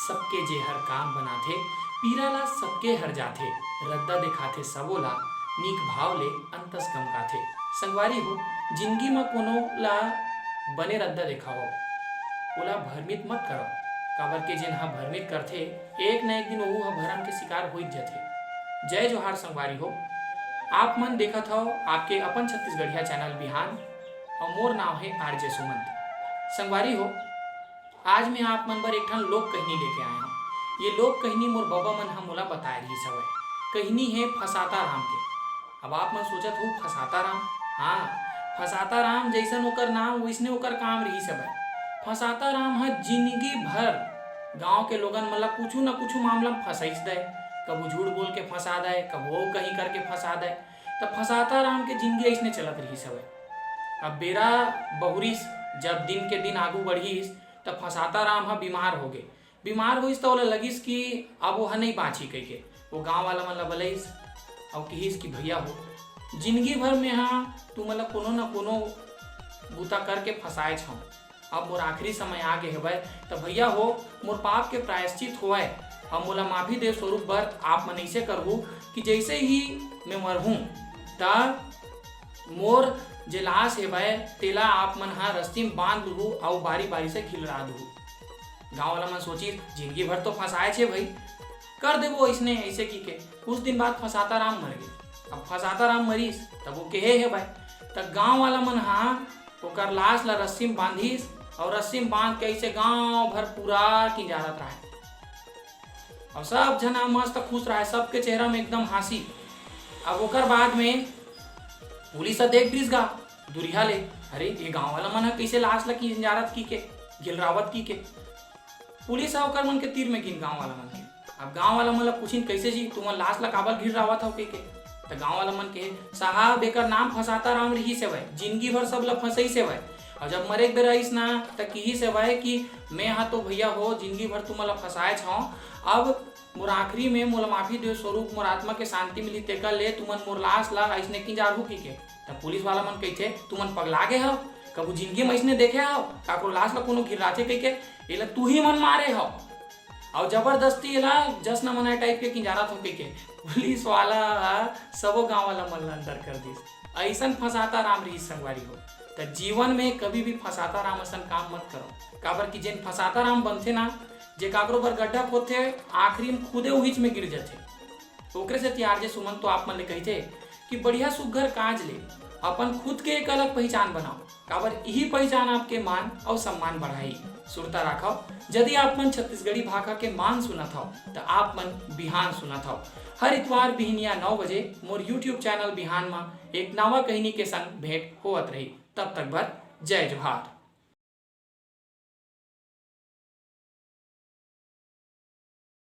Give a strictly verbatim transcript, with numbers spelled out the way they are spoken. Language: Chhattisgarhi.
सबके जेहर काम बनाथे, पीरा ला सबके हर जाथे, रद्दा देखाथे सबो ला, नीक भाव ले अंतस गमकाथे। संगवारी हो, जिंदगी म कोनो ला बने रद्दा देखावव, ओला भरमित मत करव, काबर के जेन ह भरमित करथे, एक न एक दिन ओहू ह भरम के शिकार होइच जथे। जय जोहार संगवारी हो, आप मन देखत हव आपके अपन छत्तीसगढ़िया चैनल बिहान, अउ मोर नाव हे आरजे सुमंत। संगवारी हो, आज मैं आप मन बर एक ठन लोक कहनी लेके आए हंव। ये लोक कहनी मोर बबा मन ह मोला बताए रिहिस हवय। कहनी हे फसाता राम के। अब आप मन सोचत हो, फसाता राम? हाँ, फसाता राम जइसन ओकर नाम, वइसने ओकर काम रिहिस हवय। फसाता राम ह जिनगी भर गांव के लोगन मन ला कुछु न कुछु मामला म फंसाइच दय। कभू झूठ बोल के फंसा दय, कभू ओ कहीं करके फंसा दय। त फसाता राम के जिनगी अइसने चलत रिहिस हवय। अब बेरा बहुरिस, जब दिन के दिन आगू बढ़िस, त फसाता राम ह बीमार होगे। बीमार होइस त ओला लगिस कि अब ओह नइ बांचही कहिके। वो गांव वाला मन ला बलइस अउ किहिस कि भइया हो, जिनगी भर में हा तुमन ला कोनो न कोनो बूता करके फंसाएच हंव। अब मोर आखिरी समय आ गे हवय, त भइया हो, मोर पाप के प्रायश्चित होवय, अउ मोला माफी दे स्वरूप बर आप मन अइसे करहू कि जइसे ही मैं मरहूं, त मोर जे लाश हेवय, तेला आप मन ह रस्सी म बांध लुहू अउ बारी-बारी से घिलरा दुहू। गांव वाला मन सोचिस, "जिनगी भर तो फंसाएच हे भई, कर देबो अइसने, अइसे कहिके।" कुछ दिन बाद फंसाता राम मर गे। अब फंसाता राम मरिस, तब वो केहे हेवय, त गांव वाला मन ह ओकर लाश ला रस्सी म बांधिस अउ रस्सी म बांध के अइसे गांव भर पूरा किंजारत राहय। अउ सब झन ह मस्त खुश राहय, सबके चेहरा म एकदम हांसी। अब ओकर बाद में पुलिस ह देख डरिस गा दुरिहा ले, "अरे, ये गांव वाला मन ह कइसे लाश ला किंजारत कहिके, घिलरावत कहिके?" पुलिस ह ओकर मन के तीर में गिन, गांव वाला मन के। अब गांव वाला मन ला पूछिन, "कइसे जी, तुमन लाश ला काबर घिलरावत हव?" कहिके। त गांव वाला मन केहे, "साहब, एकर नाम फंसाता राम रिहिस हवय, जिनगी भर सब ला फंसइस हवय। अउ जब मरे के बेरा आइस ना, त किहिस हवय कि मैं हा तो भइया हो, जिनगी भर तुमन ला फंसाएच हंव। अब मोर आखिरी में मोला माफी दे स्वरूप मोर आत्मा के शांति मिलही, तेकर ले तुमन मोर लाश ला अइसने किंजारहू कहिके।" त पुलिस वाला मन कहिथे, "तुमन पगला गे हव? कभू जिनगी म अइसने देखे हव? काकरो लाश ला कोनो घिलराथे कहिके? एला तुही मन मारे हव। अउ जबरदस्ती एला जश्न मनाए टाइप के किंजारत हव," कहिके पुलिस वाला ह सबो गांव वाला मन ला अंदर कर दिस। अइसन फंसाता राम रिहिस संगवारी हो। त जीवन में कभी भी फंसाता राम असन काम मत करो, काबर कि जेन फंसाता राम बनथे ना, जे काकरो बर गड्ढा खोदथे, आखिरी में खुदे उहीच में गिर जथे। ओकरे सेती आरजे सुमन तो आप मन ले कहिथे कि बढ़िया सुग्घर काज ले अपन खुद के एक अलग पहिचान बनाओ, काबर इही पहिचान आपके मान अउ सम्मान बढ़ाही। सुरता राखव, जदि आप मन छत्तीसगढ़ी भाखा के मान सुनत हव, त आप मन बिहान सुनत हव। हर इतवार बिहनिया नौ बजे मोर YouTube चैनल बिहान म एक नवा कहिनी के संग भेंट होवत रही। तब तक बर जय जोहार।